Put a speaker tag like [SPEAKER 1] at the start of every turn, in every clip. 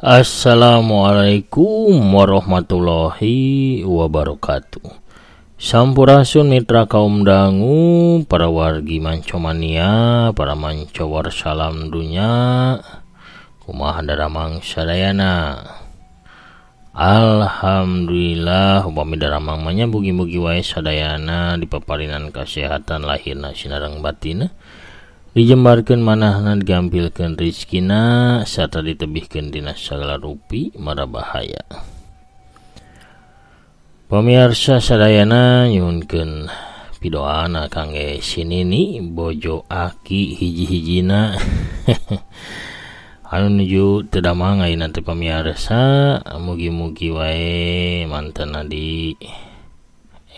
[SPEAKER 1] Assalamualaikum warahmatullahi wabarakatuh. Sampurasun mitra kaum dangu, para wargi mancomania, para mancowar salam dunya. Kumaha daramang sadayana. Alhamdulillah upami daramang manya mugi-mugi wae sadayana dipaparinan kasehatan lahirna sinareng batinna. Dijembarkeun manahna digampilkeun rizkina sarta ditebihkeun dina sagala rupi mara bahaya. Pamirsa sadayana nyuhunkeun pidoana kangge sinini bojo aki hiji-hijina anu nuju teu damang ayeuna teh pamirsa, mugi-mugi wae mantena di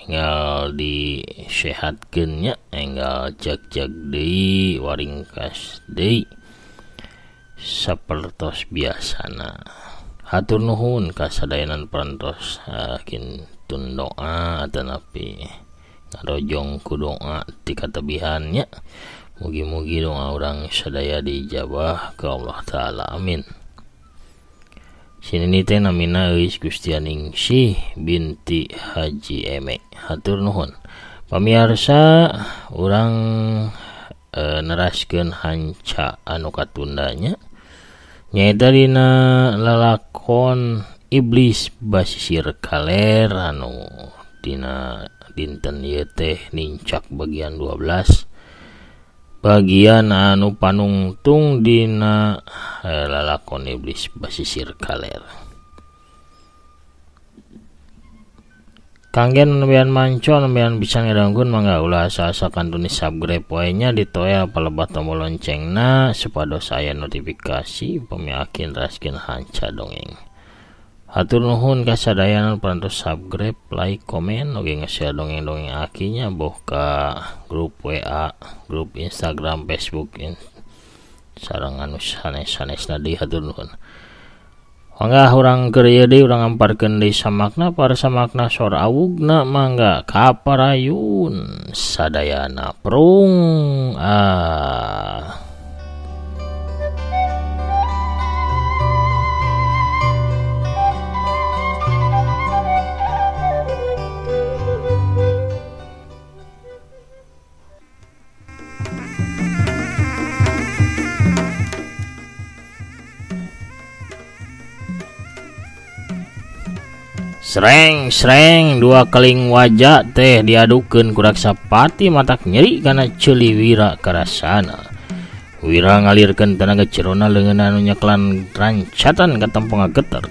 [SPEAKER 1] enggal disehatkeun nya, enggal jag-jag deui waringkas deui sapertos biasana. Hatur nuhun ka sadayana parantos kintun doa atanapi ngarojong ku doa ti katebihan nya. Mugi-mugi doa urang sadaya diijabah ku Allah Ta'ala, amin. Sinini teh namina Euis Gustianingsih binti Haji Eme. Hatur nuhun. Pamiarsa urang neraskeun hanca anu katundanya nyaeta dina lalakon Iblis Basisir Kaler anu dina dinten ieu teh nincak bagian 12 bagian anu panungtung dina lalakon Iblis Basisir Kaler. Kangge nembean manco nembean bisa ngedangkeun mangga ulah asa-asa kantun subscribe wae nya ditoel palebah tombol loncengna supados aya notifikasi upami akin raskeun hanca dongeng. Hatur nuhun ka sadayana parantos subscribe, like, komen, oge nge-share dongeng-dongeng akinya boh ka grup WA, grup Instagram, Facebook, sareng anu sanes-sanesna deui. Hatur nuhun. Mangga urang keur ieu deui urang amparkeun deui samakna para samakna sor awugna mangga kaparayun sadayana prung ah. Sreng-sreng dua keling wajah teh diadukeun ku Raksapati matak nyeri kana ceuli Wira karasana. Wira ngalirkeun tenaga jerona leungeun anu nyeklan rancatan ka tempo ngageter.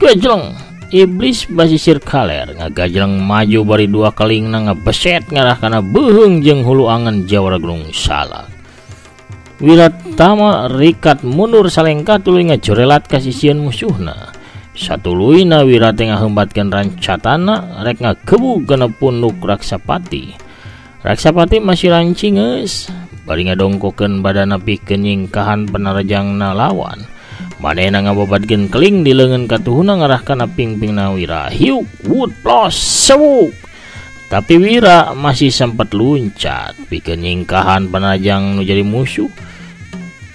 [SPEAKER 1] Gajleng Iblis Basisir Kaler ngagajleng maju bari dua kelingna ngabeset ngarah kana beuheung jeung hulu angen Jawara Gunung Salak. Wiratama rikat mundur salengkah tuluy ngajorelat ka sisieun musuhna. Satuluyna Wira teh ngahembatkeun rancatana rek ngagebug kana punduk Raksapati. Raksapati masih rancingeus bari ngadongkokeun badana pikeun nyingkahan panarajangna lawan. Manehna ngababadkeun keling di leungeun katuhuna ngarah kana pingpingna Wira. Hiuk wut plos sewuk. Tapi Wira masih sempat luncat pikeun nyingkahan panarajang nu jadi musuh.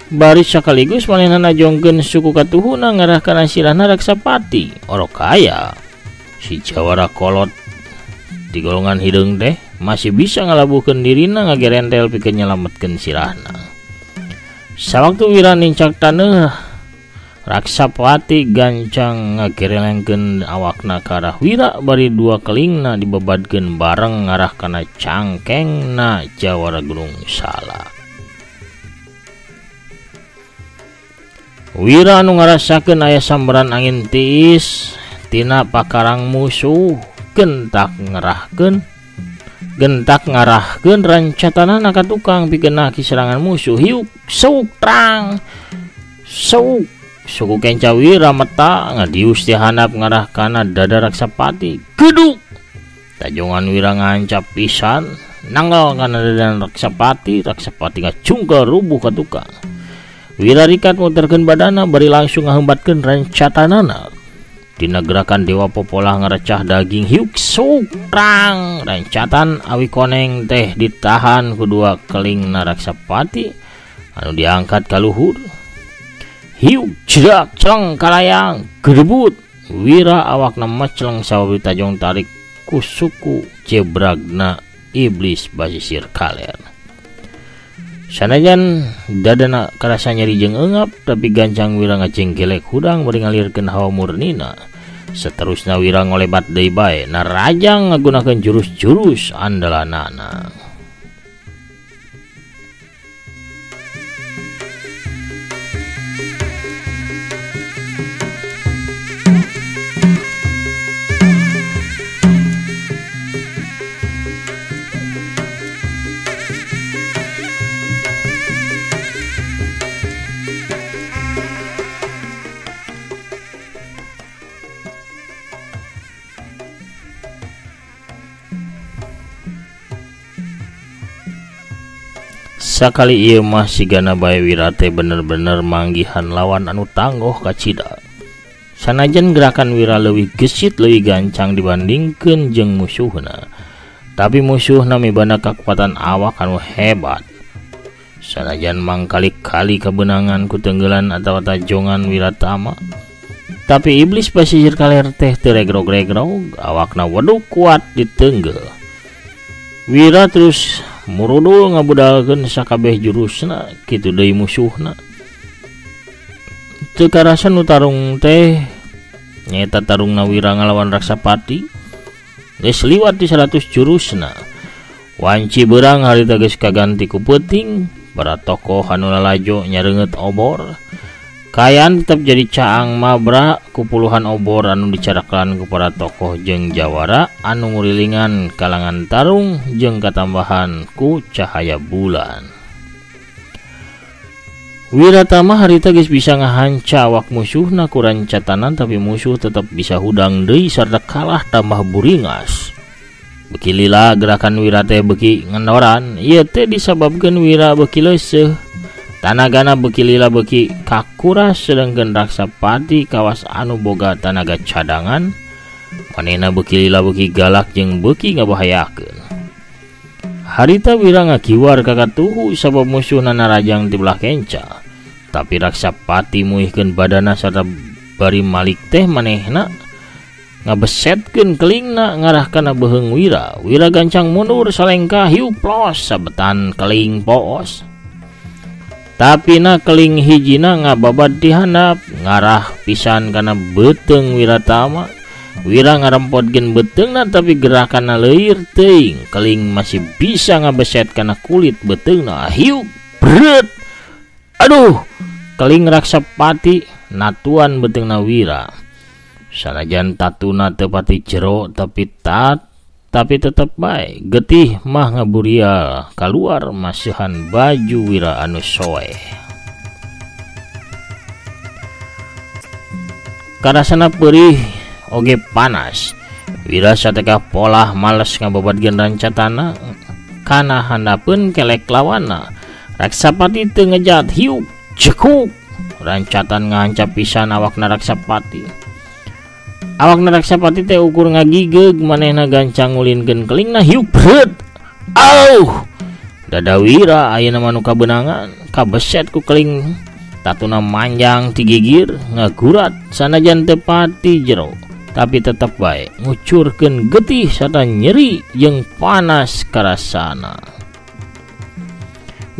[SPEAKER 1] Bari sakaligus manehna najongkeun suku katuhuna ngarah kana sirahna Raksapati. Orok kaya si jawara kolot di golongan hideung teh masih bisa ngalabuhkeun dirina ngagerentel pikeun nyelametkeun sirahna. Sawaktu Wira nincak taneuh, Raksapati gancang ngagerelengkeun awakna ka arah Wira bari dua kelingna dibabadkeun bareng ngarah kana cangkengna Jawara Gunung Salak. Wira anu ngarasakeun aya sambaran angin tiis tina pakarang musuh gentak ngarahkeun rancatanana ka tukang pikeun naki serangan musuh. Hiuk sewuk trang sewuk suku kenca Wira meta ngadius ti handap ngarah kana dada Raksapati. Geduk tajongan Wira ngancap pisan nanggal kana dada Raksapati. Raksapati ngacungkel rubuh ka tukang. Wira rikat muterkeun badana bari langsung ngahembatkeun rancatanana. Dina gerakan Dewa Popolah ngarecah daging. Hiuk sukrang rancatan awi koneng teh ditahan ku dua kelingna Raksapati anu diangkat ka luhur. Hiuk jedak celeng kalayang gerebut. Wira awakna meceleng sabab ditajong tarik ku suku jebragna iblis basisir kaler. Sanajan dadana karasa nyeri jeung eungap tapi gancang Wira ngajenggelek hudang bari ngalirkeun hawa murnina. Seterusna Wira ngolebat deui bae narajang ngagunakeun jurus-jurus andalanana. Sakali ieu mah sigana bae Wira teh bener-bener manggihan lawan anu tanggoh kacida. Sanajan gerakan Wira leuwih gesit leuwih gancang dibandingkeun jeung musuhna, tapi musuhna mibanda kakuatan awak anu hebat. Sanajan mangkali-kali kabeunangan ku tenggelan atawa tajongan Wiratama, tapi iblis pasisir kaler teh teu regrog-regrog, awakna weduk kuat ditenggel. Wira terus murudul ngabudalkeun sakabeh jurusna, kitu deui musuhna. Teu karasa nu tarung teh nyaeta tarungna Wira ngalawan Raksapati geus liwat di 100 jurusna. Wanci beurang harita geus kaganti ku peuting, para tokoh anu lalajo nyareungeut obor. Kaayaan tetep jadi caang mabra ku puluhan obor anu dicarakan ku para tokoh jeung jawara anu ngurilingan kalangan tarung jeung katambahan ku cahaya bulan. Wiratama harita geus bisa ngahanca awak musuhna ku rancatanan, tapi musuh tetep bisa hudang deui sarta kalah tambah buringas. Beki lila gerakan Wira teh beki ngendoran, ieu teh disababkeun Wira beki leuseuh. Tanagana beki lila beki kakuras, sedangkan Raksapati kawas anu boga tanaga cadangan manehna beki lila beki galak jeung beki ngabahayakeun. Harita Wira ngakiwar ka katuhu sabab musuhna narajang ti belah kenca, tapi Raksapati muihkeun badana sarta bari malik teh manehna ngabesetkeun kelingna ngarah kana beuheung Wira. Wira gancang mundur salengkah hiu plos sabetan keling poos. Tapi na keling hijina ngababad di handap ngarah pisan kana beuteung Wiratama. Wira ngarempotkeun beuteungna tapi gerakanna leuir teuing. Keling masih bisa ngabeset kana kulit beuteungna. Hiu bret. Aduh, keling Raksapati natuan beuteungna Wira. Sanajan tatuna teu pati jero tapi tetep bae getih mah ngaburial kaluar masihan baju Wira anu soeh. Karasana perih oge panas. Wira sateka polah males ngababadkeun rancatana kana handapeun kelek lawanna. Raksapati teu ngejat hiuk cekuk rancatan ngahancap pisan awakna Raksapati. Awakna Raksapati teh ukur ngagigeug manehna gancang ngulinkeun kelingna hiuk bret. Auh, dada Wira ayeuna mah nu kabeunangan kabeset ku keling tatuna manjang ti gigir ngagurat sanajan teu pati jero tapi tetep bae ngucurkeun getih sarta nyeri jeung panas karasana.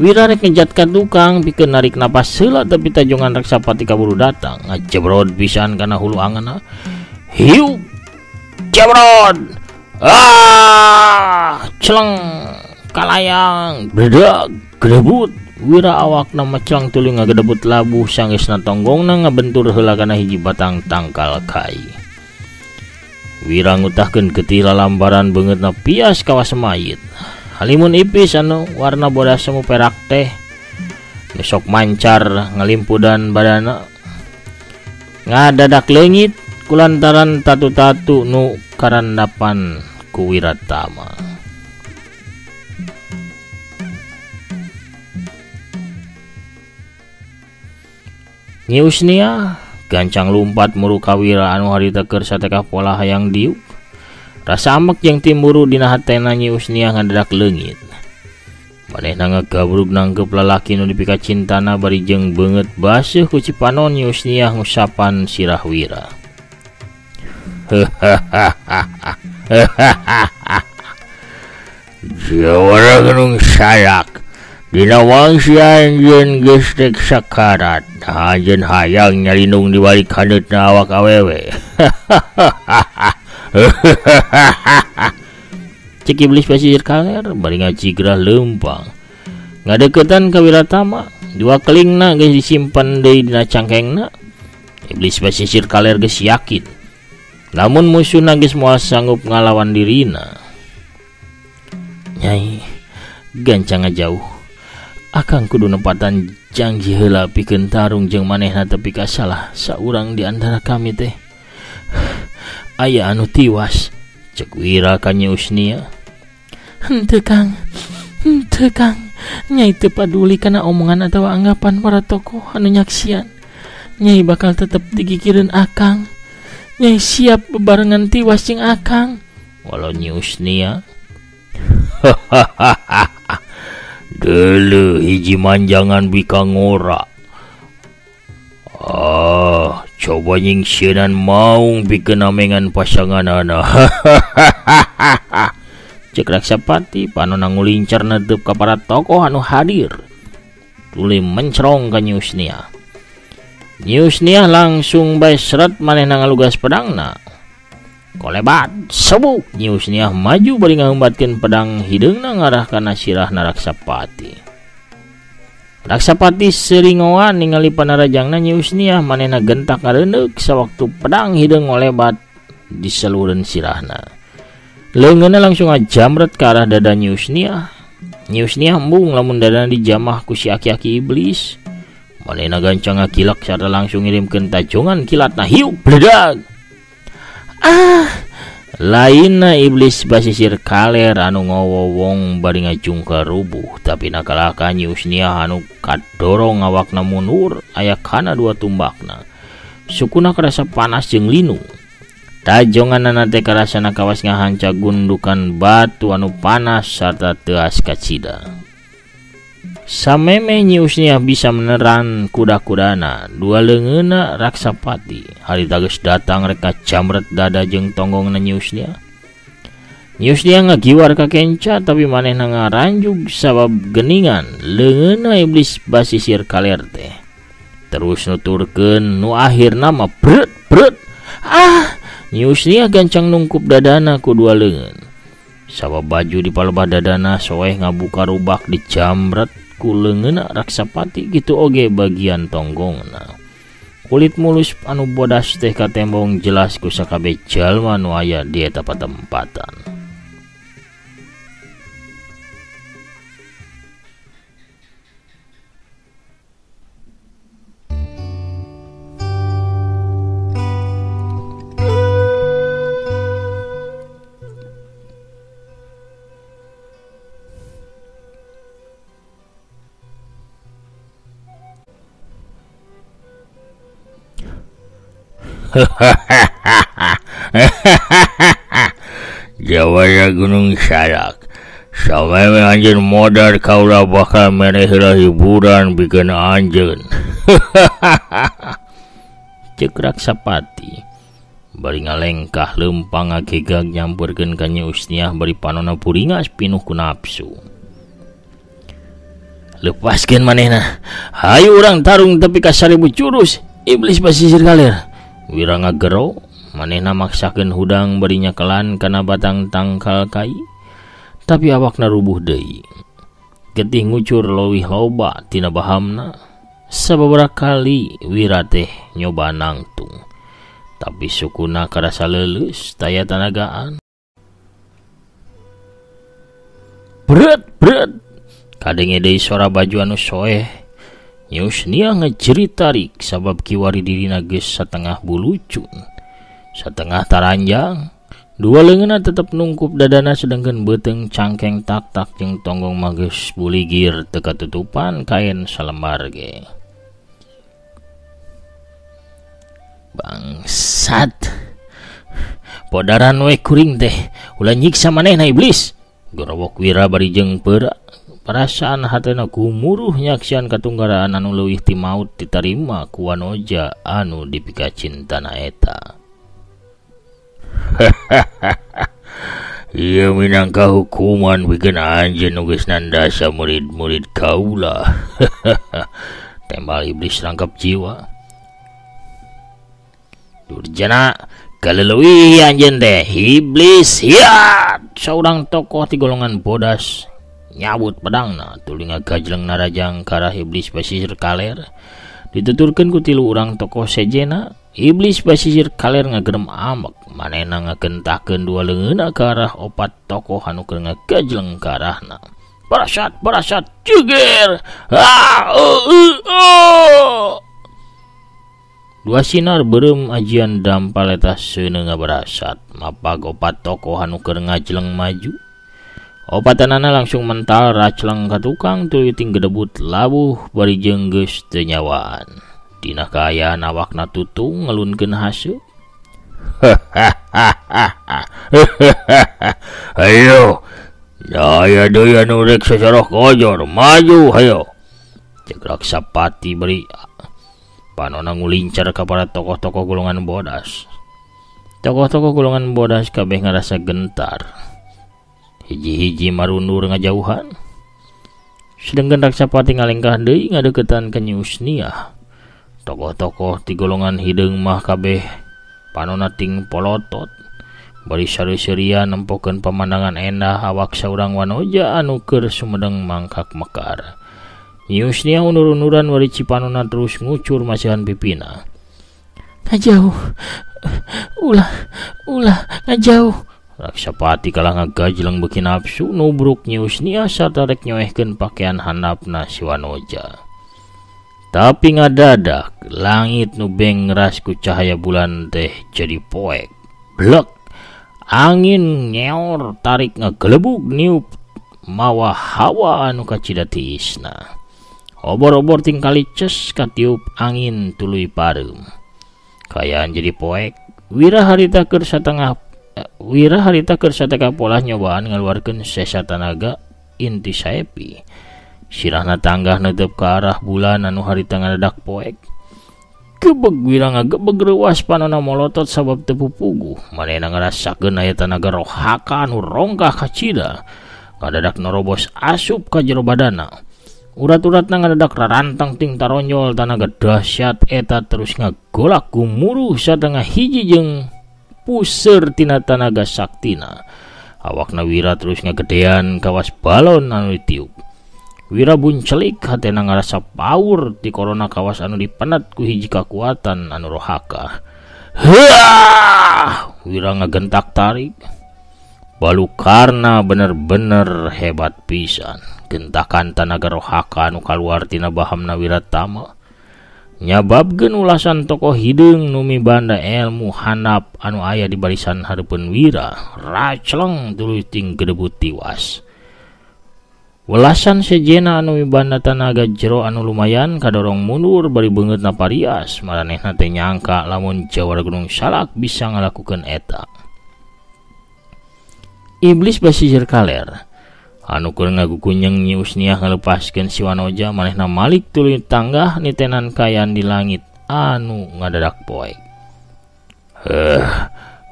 [SPEAKER 1] Wira rek ngejat ka tukang pikeun narik napas heula tapi tajongan Raksapati kaburu datang ngajebrod pisan kana hulu angeunna. Hiu jebrod. Ah, celeng kalayang bledag grebut. Wira awakna meceleng tuluy ngagedebut labuh sanggeusna tonggongna ngabentur heula kana hiji batang tangkal kai. Wira ngutahkeun getih lalambaran beungeutna pias kawas mayit. Halimun ipis anu warna bodas semu perak teh besok mancar ngalimpudan badana ngadadak leungit kulantaran tatu-tatu nu karandapan ku Wiratama. Nyi Usnia gancang lumpat muru ka Wira anu harita keur sateka pola hayang diuk. Rasa ambek jeung timburu dina hatena Nyi Usnia ngadadak leungit. Manehna ngagabrug nangkep lalaki nu dipika cintana bari jeung beungeut baseuh ku cipanon Nyi Usniah ngusapan sirah Wira. Jawara Gunung Salak dina wangsi anjeun geus rek sakarat, anjeun hayang nyalindung di balik haneutna awak awewe. Cek iblis pasisir kaler bari ngajigrah leumpang. Ngadeukeutan ka Wiratama, dua kelingna geus disimpen deui dina cangkengna. Iblis pasisir kaler geus yakin lamun musuhna geus moal sanggup ngalawan dirina. Nyai, gancang ngajauh. Akang kudu nepatan janji heula pikeun tarung jeung manehna tepi ka salah saurang di antara kami teh aya anu tiwas. Cek Wira ka Nyi Usnia. Henteu Kang, henteu Kang. Nyai teu paduli kana omongan atawa anggapan para tokoh anu nyaksian. Nyai bakal tetep digigireun akang. Nyai siap bebarengan tiwas jeung akang. Walau Nyi Usnia. Deuleuh hiji manjangan bika ngora. Ah, coba nyingsieunan maung pikeun namengan pasanganana. Cek Raksapati panona ngulincar netep ka para tokoh anu hadir. Tuluy mencerong ka Nyi Usniah. Nyi Usniah langsung bae seret manehna ngalugas pedangna. Kolebat sebuk Nyi Usniah maju bari ngahembatkeun pedang hideungna ngarah kana sirahna Raksapati. Raksapati seringoan ningali panarajangna Nyi Usniah manehna gentak ngareundeuk sawaktu pedang hideung ngolebat di salureun sirahna. Leungeunna langsung ngajamret ka arah dada Nyi Usniah. Nyi Usniah embung lamun dadana dijamah ku si aki-aki iblis. Manehna gancang ngakilak sarta langsung ngirimkeun tajongan kilatna hiuk bledag. Ah, lainna iblis basisir kaler anu ngowowong bari ngajungkar rubuh, tapi nakalaka Nyi Usniah anu kadorong awakna mundur aya kana dua tumbakna. Sukuna karasa panas jeung linu. Tajonganana teh karasana kawas ngahanca gundukan batu anu panas sarta teuas kacida. Sameme Nyi Usniah bisa meneran kuda-kudana, dua leungeunna Raksapati. Harita geus datang rek kacamret dada jeung tonggongna Nyi Usniah. Nyi Usniah ngagiwar ka kenca tapi manehna ngaranjug sabab geningan leungeunna iblis basisir kaler teh. Terus nuturkeun nu akhirna mah bret bret. Ah, Nyi Usniah gancang nungkup dadana ku dua leungeun. Sabab baju di palebah dadana soeh ngabuka rubak dijamret ku leungeunna Raksapati gitu oge bagian tonggongna. Kulit mulus anu bodas teh katembong jelas ku sakabeh jalma nu aya di eta patempatan. Jawara Gunung Salak, sameme anjeun modar kaula bakal mere heula hiburan pikeun anjeun. Ceuk Raksapati bari ngalengkah leumpang ngagegag nyamperkeun ka Nyi Usniah bari panona puringas pinuh ku nafsu. Lepaskeun manehna, hayu urang tarung tepi ka 1000 jurus iblis basisir kaler. Wira ngagero manehna maksakeun hudang bari nyakelan kana batang tangkal kai, tapi awakna rubuh deui. Getih ngucur leuwih loba tina bahamna. Sababaraha kali Wira teh nyoba nangtung, tapi sukuna karasa leuleus taya tanagaan. Bret bret kadenge deui sora baju anu soeh. Nyi Usniah ngejerit tarik sabab kiwari dirina geus satengah bulucun, satengah taranjang. Dua leungeunna tetep nungkup dadana sedangkan beuteung cangkeng tak-tak jeung tonggong mah geus buligir teu katutupan kain salembar ge. Bangsat, podaran we kuring teh ulah nyiksa manehna iblis. Gorowok Wira bari jeung peura. Perasaan hatena gumuruh nyaksian katunggaraan anu leuwih ti maut ditarima ku wanoja anu dipikacintana eta. Ieu minangka hukuman pikeun anjeun nu geus nandasa murid-murid kaula. Tembal iblis rangkap jiwa. Durjana kaleleuwih anjeun teh iblis hiat. Saurang tokoh ti golongan bodas nyabut pedangna tuluy ngagajleng narajang ka arah iblis basisir kaler. Dituturkeun ku tilu urang tokoh sejena. Iblis basisir kaler ngagerem amek, manehna ngagentakeun dua leungeunna ka arah opat tokoh anu keur ngagajleng ka arahna. Barasat, barasat, jeger. Ah, Dua sinar beureum ajian dampal eta seuneu ngabarasat, mapag opat tokoh anu keur ngajleng maju. Opatanana langsung mental racleng ka tukang tuluy tinggedebut labuh bari jeung geus teu nyawaan. Dina kaayaan awakna tutung ngelunkeun haseup. Hayo, daya deui anu rek sasarah kojor, maju hayo. Cek Raksapati bari panona ngulincar ka para tokoh-tokoh golongan bodas. Tokoh-tokoh golongan bodas kabeh ngarasa gentar. Hiji-hiji marundur ngajauhan. Sedengkeun Raksapati ngalengkah deui ngadeukeutan ka Nyi Usniah. Tokoh-tokoh ti golongan hideung mah kabeh panona ting polotot. Bari sareuseurian nempokeun pamandangan endah awak saurang wanoja anu keur sumedeng mangkak mekar. Nyi Usniah unur-unuran bari cipanona terus ngucur masihan pipina. Ngajauh. Ulah, ulah ngajauh. Raksapati kalah ngagajleng beuki nafsu nubruk Nyi Usniah sarta rek nyoehkeun pakaian handapna si wanoja. Tapi ngadadak langit nu bengras ku cahaya bulan teh jadi poek. Blek. Angin nyeor tarik ngagelebug niup mawa hawa anu kacida tiisna. Obor-obor tingkali ces katiup angin tuluy pareum. Kayaan jadi poek. Wira harita keur satengah Wira harita keur satengah polah nyobaan ngaluarkeun sesa tanaga inti saepi. Sirahna tanggah netep ka arah bulan anu harita ngadadak poek. Gebeg Wira ngagebeg reuas panona molotot sabab teu pupuguh. Manehna ngarasakeun aya tanaga rohaka anu rongkah kacida. Ngadadak norobos asup ka jero badana. Urat-uratna ngadadak rarantang ting taronjol tanaga dahsyat eta terus ngagolak gumuruh satengah hiji jeung puseur tina tanaga saktina. Awakna Wira terus ngagedean kawas balon anu ditiup. Wira buncelik hatena ngarasa paur ti korona kawas anu dipenat ku hiji kakuatan anu rohaka. Heuah! Wira ngagentak tarik. Balukarna bener-bener hebat pisan. Gentakan tanaga rohaka anu kaluar tina bahamna Wiratama. Nyababkeun ulasan tokoh hideung nu mibanda ilmu handap anu aya di barisan hareupeun Wira, racleng tuluy ting gedebut tiwas. Welasan sejena anu mibanda tanaga jero anu lumayan kadorong mundur bari beungeutna parias, maranehna teh nyangka lamun Jawara Gunung Salak bisa ngalakukeun eta. Iblis basisir kaler anu keur ngagukunyeng Nyi Usniah ngalepaskeun si wanoja, manehna malik tuluy tanggah nitenan kayan di langit anu ngadadak poek. Heh,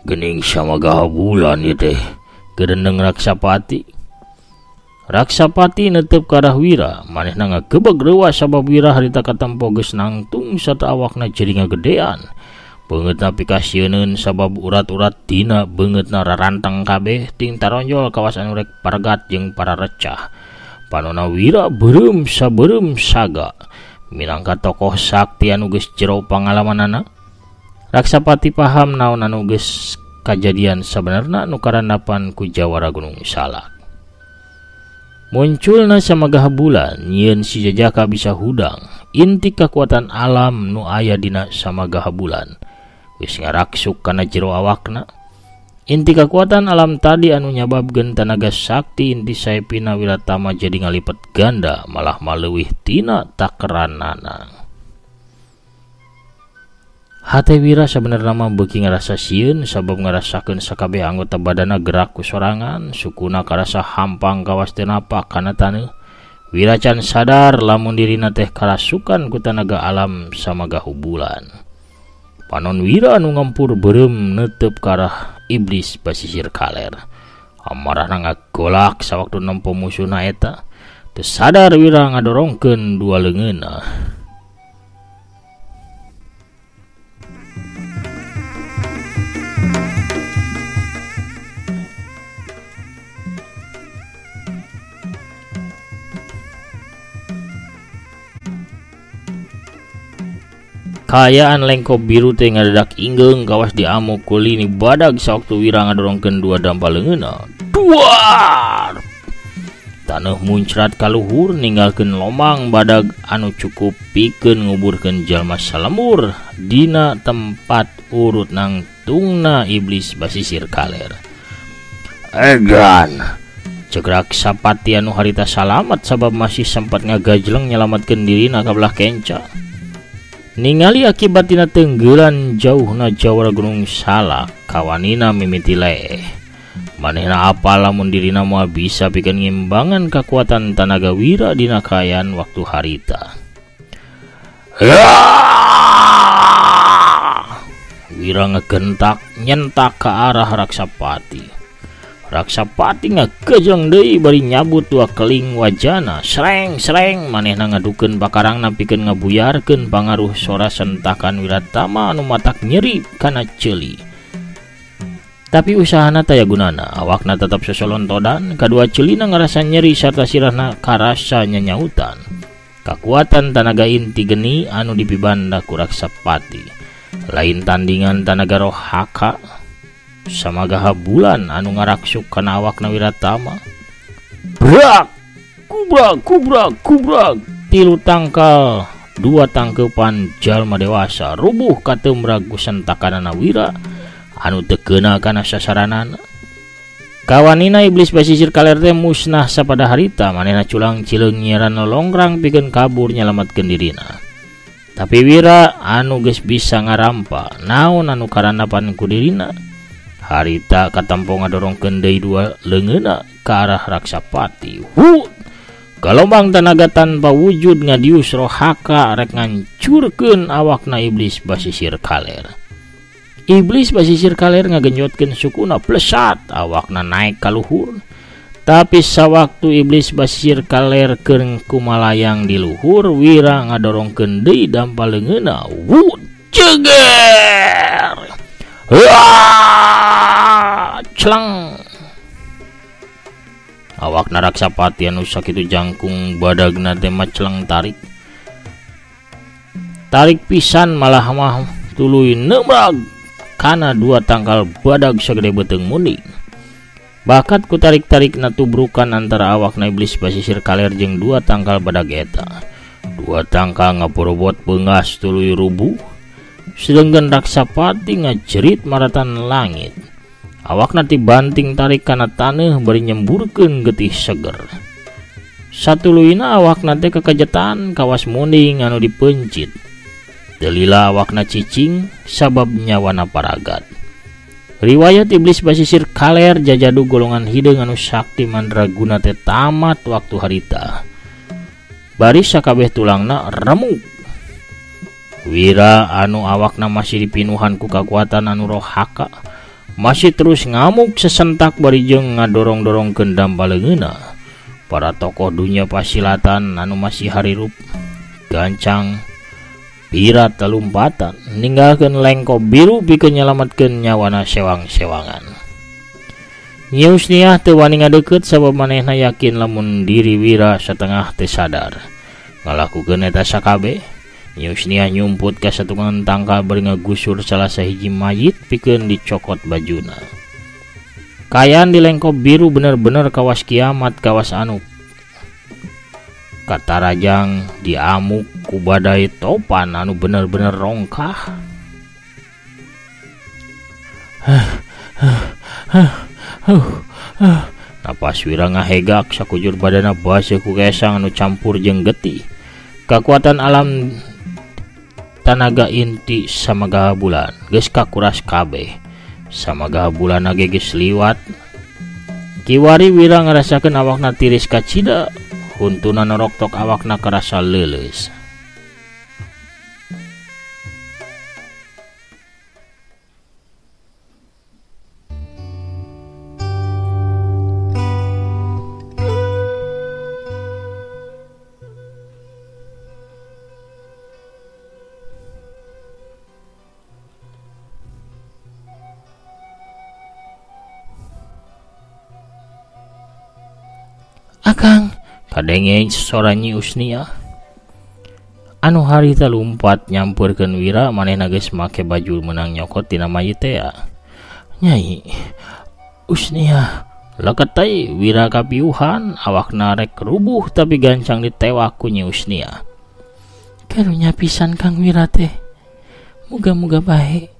[SPEAKER 1] geuning samagaha bulan ieu teh, geurendeng Raksapati. Raksapati netep ka arah Wira, manehna ngagebeg reuas sabab Wira harita katempo geus nangtung sarta awakna jadi ngagedean. Beungeutna pikasieuneun sabab urat-urat dina beungeutna rarantang kabeh ting taronjol kawas anu rek paregat jeung pararecah. Panona Wira beureum sabeureum saga minangka tokoh sakti anu geus jero pangalamanana. Raksapati paham naon anu geus kajadian sabenerna nu karandapan ku Jawara Gunung Salak. Munculna samagah bulan nyieun si jajaka bisa hudang inti kakuatan alam nu aya dina samagah bulan geus ngaraksuk kana jero awakna. Inti kakuatan alam tadi anu nyababkeun tanaga sakti inti saepina Wiratama jadi ngalipet ganda malah maleuwih tina takeranana. Hate Wira sabenerna mah beuki ngarasa sieun sabab ngarasakeun sakabeh anggota badana gerak ku sorangan, sukuna karasa hampang kawas teu napak kana taneuh. Wira can sadar lamun dirina teh karasukan ku tanaga alam samaga hubulan. Panon Wira anu ngampur beureum neuteup ka arah iblis basisir kaler. Amarahna ngagolak sawaktu nempo musuhna eta. Teu sadar Wira ngadorongkeun dua leungeunna. Kaayaan lengkop biru teh ngadadak inggeung kawas diamuk ku lini badag sawaktu Wira ngadorongkeun dua dampa leungeunna. Duar! Taneuh muncrat kaluhur ninggalkeun lomang badag anu cukup pikeun nguburkeun jalma salembur dina tempat urut nangtungna iblis basisir kaler. Egan! Ceuk Raksapati anu harita salamat sabab masih sempat ngagajleng nyalamatkeun dirina ka belah kenca. Ningali akibat tina tenggelan jauhna jawara Gunung Salak, kawanina mimiti leeh. Manehna apal lamun dirina moal bisa pikeun ngimbangan kakuatan tanaga Wira dina kaayaan waktu harita. Wira ngegentak nyentak ka arah Raksapati. Raksapati ngagejleng deui bari nyabut dua keling wajana. Sreng-sreng manehna ngadukeun pakarangna pikeun ngabuyarkeun pangaruh sora sentakan Wiratama anu matak nyeri kana ceuli. Tapi usahana taya gunana, awakna tetep sosolontodan, kadua ceulina ngarasa nyeri sarta sirahna karasa nyanyautan. Kakuatan tanaga inti geni anu dipibanda ku Raksapati. Lain tandingan tanaga rohaka samagaha bulan anu ngaraksuk kana awakna Wiratama. Brak! Kubrak, kubrak, kubrak. Tilu tangkal, dua tangkepan jalma dewasa rubuh katemrag ku sentakanana Wira anu teu keuna kana sasaranana. Kawanina iblis basisir kaler teh musnah sapada harita, manehna culang cileung nyiaran lolongkrang pikeun kabur nyalamatkeun dirina. Tapi Wira anu geus bisa ngarampa naon anu karandapan ku dirina. Harita katampo ngadorongkeun deui dua leungeunna ka arah Raksapati. Hu! Galombang tanaga tanpa wujud ngadius rohaka rek ngancurkeun awakna iblis basisir kaler. Iblis basisir kaler ngagenjotkeun sukuna plesat awakna naik ka luhur. Tapi sawaktu iblis basisir kaler keur kumalayang di luhur, Wira ngadorongkeun deui dampa leungeunna. Wu! Ceger! Wah! Celang! Awakna Raksapati anu sakitu jangkung badagna teh maceleng tarik. Tarik pisan malah mah tuluy neumrag kana dua tangkal badag sagede beuteung munding. Bakat ku tarik-tarikna tubrukan antara awakna iblis basisir kaler jeung dua tangkal badag eta. Dua tangkal ngaporobot beungas tuluy rubuh. Sedengkeun Raksapati ngajerit maratan langit. Awakna tibanting tarik kana taneuh bari nyemburkeun getih seger. Satuluyna awakna teh kekajetan kawas munding anu dipencit. Delila awakna cicing sabab nyawana paragat. Riwayat iblis basisir kaler jajadu golongan hideung anu sakti mandraguna teh tamat waktu harita. Bari sakabeh tulangna remuk. Wira anu awakna masih dipinuhan ku kakuatan anu rohaka masih terus ngamuk sesentak bari jeung ngadorong-dorongkeun dampa leungeunna. Para tokoh dunia pasilatan anu masih harirup gancang pirat telumpatan ninggalkeun lengkop biru pikeun nyalametkeun nyawana sewang-sewangan. Nyi Husniah teu wani ngadeukeut sabab manehna yakin lamun diri Wira satengah teu sadar ngalakukeun eta sakabeh. Nyi Husniah nyumput ka satungan tangkal bari ngagusur salah sahiji mayit pikeun dicokot bajuna. Kaayaan di lengkop biru bener-bener kawas kiamat, kawas anu katarajang diamuk ku badai topan anu bener-bener rongkah. Napas Wira ngahegak sakujur badana baseuh ku kesang anu campur jeung getih. Kakuatan alam tanaga inti samagaha bulan geus kakuras kabeh. Samagaha bulan ge geus liwat. Kiwari Wira ngarasakeun awakna tiris kacida. Huntuna noroktok awakna karasa leuleus. Akang kadenge sora Nyi Usnia anu harita lumpat nyampeurkeun Wira manehna geus make baju meunang nyokot tina mayit teh. Nyai Usnia leketai Wira kapiuhan awakna rek rubuh tapi gancang ditewak ku Nyi Usnia. Karunya pisan Kang Wira teh, muga-muga bae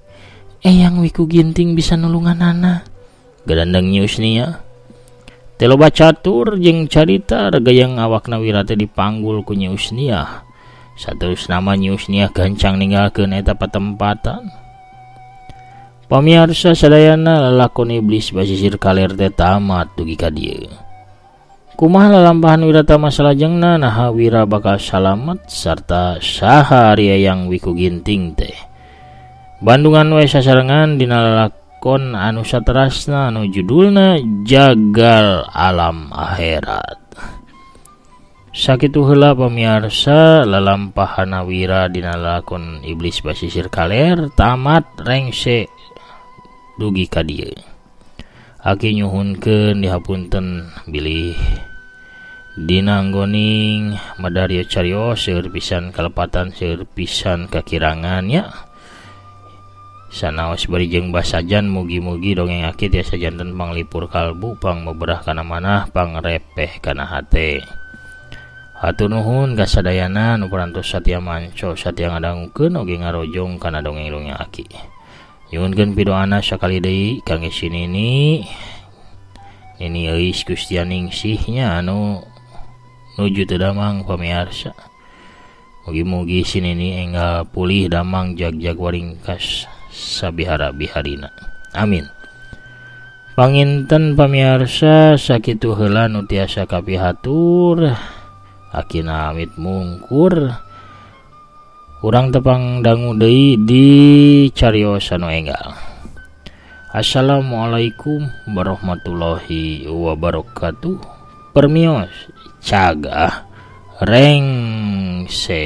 [SPEAKER 1] Eyang Wiku Ginting bisa nulunganana, gadandeng Nyi Usnia. Teu loba catur jeung carita regayang awakna Wira teh dipanggul ku Nyi Usniah. Saterusna mah Nyi Usniah gancang ninggalkeun eta patempatan. Pamiarsa sadayana lalakon iblis basisir kaler teh tamat dugi ka dieu. Kumaha lalampahan Wira tama salajengna, naha Wira bakal salamet sarta saha ari Eyang Wiku Ginting teh. Bandungan we sasarengan dina lalakon anu saterasna anu judulna Jagal Alam Akhirat. Sakitu heula pamiarsa lalampahana Wira dina lalakon iblis basisir kaler tamat rengse dugi ka dieu. Aki nyuhunkeun dihapunten bilih dina nggoning madario carios seueur pisan kalepatan seueur pisan kakirangan nya. Sanaos bari jeung basajan mugi-mugi dongeng aki tiasa janten panglipur kalbu pangmeberah kana manah pangrepeh kana hate. Hatur nuhun kasadayana nu parantos satia manco satia ngadangukeun oge ngarojong kana dongeng-dongeng aki. Nyuhunkeun pidoana sakali deui kangge si Nini. Nini Euis Gustianingsih nya anu nuju teu damang pamiarsa. Mugi-mugi si Nini enggal pulih damang jag-jag waringkas sabihara biharina. Amin. Panginten pamiarsa sakitu heula nu tiasa kapihatur. Akina amit mungkur. Urang tepang dangu deui di cariosan nu enggal. Assalamualaikum warahmatullahi wabarakatuh. Permios cagah rengse.